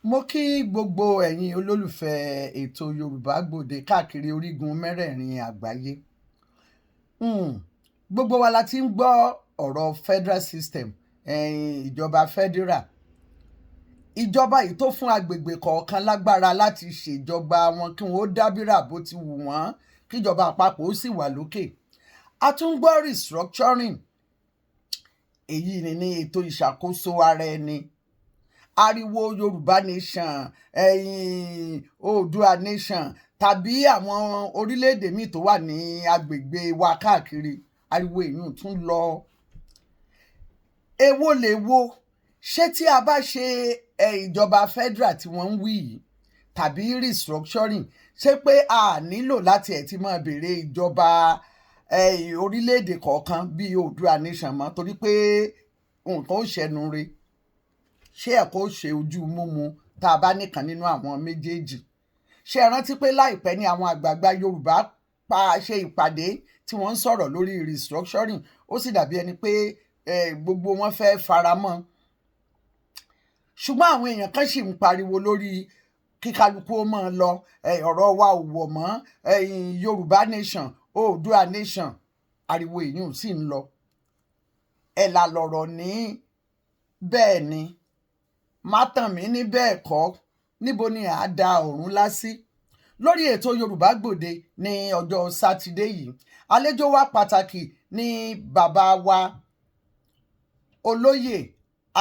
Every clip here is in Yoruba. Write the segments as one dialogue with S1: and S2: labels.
S1: Mo kí gbogbo ẹ̀yin olólùfẹ́ ètò Yorùbá Gbòde káàkiri orígun mẹ́rẹ̀ẹ̀rin àgbáyé. Gbogbo wa la ti ń gbọ́ ọ̀rọ̀ federal system, ìjọba federal. Ìjọba yìí tó fún agbègbè kọ̀ọ̀kan lágbára láti ṣèjọba wọn, kí wọ́n ó dábìrà bó ti wù wọ́n, kíjọba àpapọ̀ ó sì wà lókè. A tún ń gbọ́ restructuring, èyí ni ní ètò ìṣàkóso ara ẹni. Ariwo Yorùbá Nation, ẹ̀yìn Oòduà Nation tàbí àwọn orílẹ̀-èdè míì tó wà ní agbègbè wa káàkiri, ariwo èyí tún lọ. Èwo lè wo? Ṣé tí a bá ṣe ìjọba federal tí wọ́n ń wí yìí tàbí restructuring, ṣé pé a nílò láti ẹ̀ ti máa béèrè ìjọba orílẹ̀-èdè kọ̀ọ̀kan bíi Oòduà Nation mọ́, torí pé nǹkan ó ṣẹnu re? Ṣé ẹ̀kọ́ ó ṣe ojú múmu tá a bá nìkan nínú àwọn méjèèjì? Ṣé ẹ rántí pé láìpẹ́ ní àwọn àgbààgbà Yorùbá pa ṣe ìpàdé tí wọ́n ń sọ̀rọ̀ lórí restructuring? Ó sì dàbí ẹni pé gbogbo wọn fẹ́ faramọ́, ṣùgbọ́n àwọn èèyàn kan sì ń pariwo lórí kíkálukú ó máa lọ, ọ̀rọ̀ wa ò wọ̀ mọ́, Yorùbá Nation, Oòduà Nation, ariwo èyí sì ń lọ. Ẹ̀là lọ̀rọ̀ ní bẹ́ẹ̀ ni mátànmí ní bẹ́ẹ̀ kọ́. Níbo ni à á da ọ̀run lá sí? Lórí ètò Yorùbá Gbòde ní ọjọ́ Sátidé yìí, àlejò wa pàtàkì ní bàbá wa, Olóyè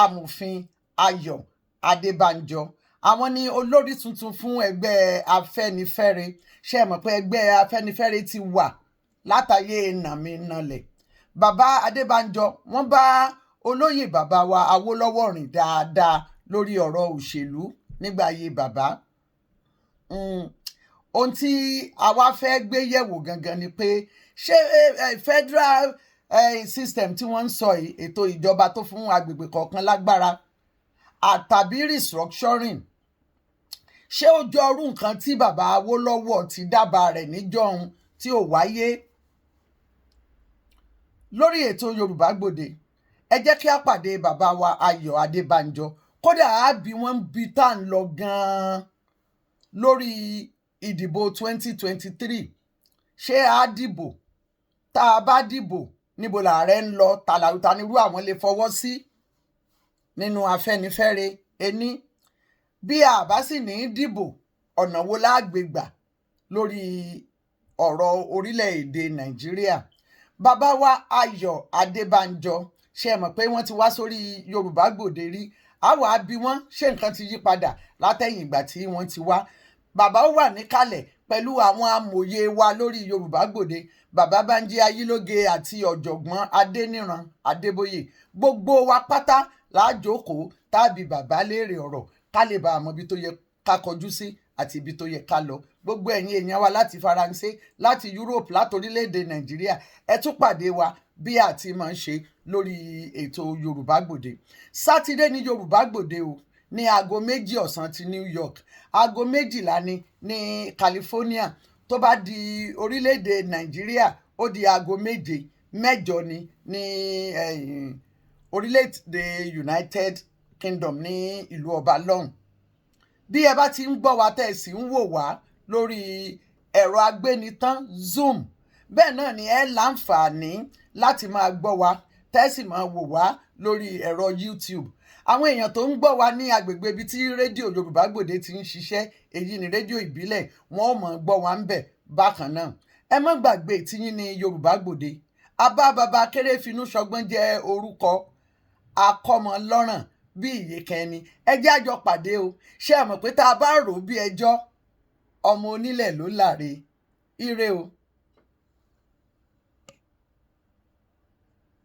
S1: Amòfin Ayọ̀ Adébánjọ. Àwọn ni olórí tuntun fún ẹgbẹ́ Afẹ́nifẹ́re. Ṣé ẹ mọ̀ pé ẹgbẹ́ Afẹ́nifẹ́re ti wà látàyè nàmínàlẹ̀? Bàbá Adébánjọ, wọ́n bá olóyè bàbá wa Awólọ́wọ̀ rìn dáadáa lórí ọ̀rọ̀ òṣèlú nígbà ayé bàbá. Ohun tí a wá fẹ́ gbé yẹ̀wò gangan ni pé, ṣé federal system tí wọ́n ń sọ yìí, ètò ìjọba tó fún agbègbè kọ̀ọ̀kan lágbára, àtàbí restructuring, ṣé ó jọ irú nǹkan tí bàbá Awólọ́wọ̀ ti dábàá rẹ̀ níjọ́un tí ò wáyé? Lórí ètò Yorùbá Gbòde, ẹ jẹ́ kí a pàdé bàbá wa Ayọ̀ Adébánjọ. Kódà á bí wọ́n bí tá à ń lọ gan-an lórí ìdìbò 2023. Ṣé a dìbò? Tá a bá dìbò, níbo làárẹ̀ ń lọ? Tàlàtà nírú àwọn lè fọwọ́ sí nínú Afẹ́nifẹ́re ení? Bí a bá sì ní í dìbò, ọ̀nà wo la gbé gbà lórí ọ̀rọ̀ orílẹ̀-èdè Nàìjíríà? Bàbá wa Ayọ̀ Adébánjọ, ṣe é mọ̀ pé wọ́n ti wá sórí Yorùbá Gbòde rí? Á wàá bí wọ́n ṣé nǹkan ti yí padà látẹ̀yìn ìgbà tí wọ́n ti wá. Bàbá ó wà níkàlẹ̀ pẹ̀lú àwọn amòye wa lórí Yorùbá Gbòde, Bàbá Bánjí Ayílóge àti Ọ̀jọ̀gbọ́n Adéníran Adébóyè. Gbogbo wa pátá lájókòó tàbí bàbá léèrè ọ̀rọ̀, ká lè bá a mọ ibi tó yẹ ká kọjú sí àti ibi tó yẹ ká lọ. Gbogbo ẹ̀yin èèyàn wa láti Faransé, láti Europe, láti orílẹ̀-èdè Nàìjíríà, ẹ tún pàdé wa bí a ti máa ń ṣe lórí ètò Yorùbá Gbòde. Sátidé ní Yorùbá Gbòde o, ní aago 2 ọ̀sán ti New York, aago 12 ní California. Tó bá di orílẹ̀-èdè Nàìjíríà, ó di aago 7, 8 ní orílẹ̀-èdè United Kingdom, ní ìlú ọba lọ́hùn. Bí ẹ bá ti ń gbọ́ wa, tẹ́ ẹ sì ń wò wá lórí ẹ̀rọ agbénitán Zoom, bẹ́ẹ̀ náà ni ẹ láǹfààní láti máa gbọ́ wa, tẹ́ ẹ sì máa wò wá lórí ẹ̀rọ YouTube. Àwọn èèyàn tó ń gbọ́ wa ní agbègbè ibi tí rédíò Yorùbá Gbòde ti ń ṣiṣẹ́, èyí ni rédíò ìbílẹ̀, wọn ò mọ̀ gbọ́ wa ń bẹ̀ bákan náà. Ẹ má gbàgbé, tiyín ní Yorùbá Gbòde. Abá bàbá kéré finú ṣọgbọ́n jẹ́ orúkọ akọ́mọlọ́ràn bí ìyèkàn ẹni. Ẹ jẹ́ àjọ pàdé o. Ṣé ẹ mọ̀ pé tá a bá rò ó bí ẹjọ́, ọmọ onílẹ̀ ló láre. Ire o.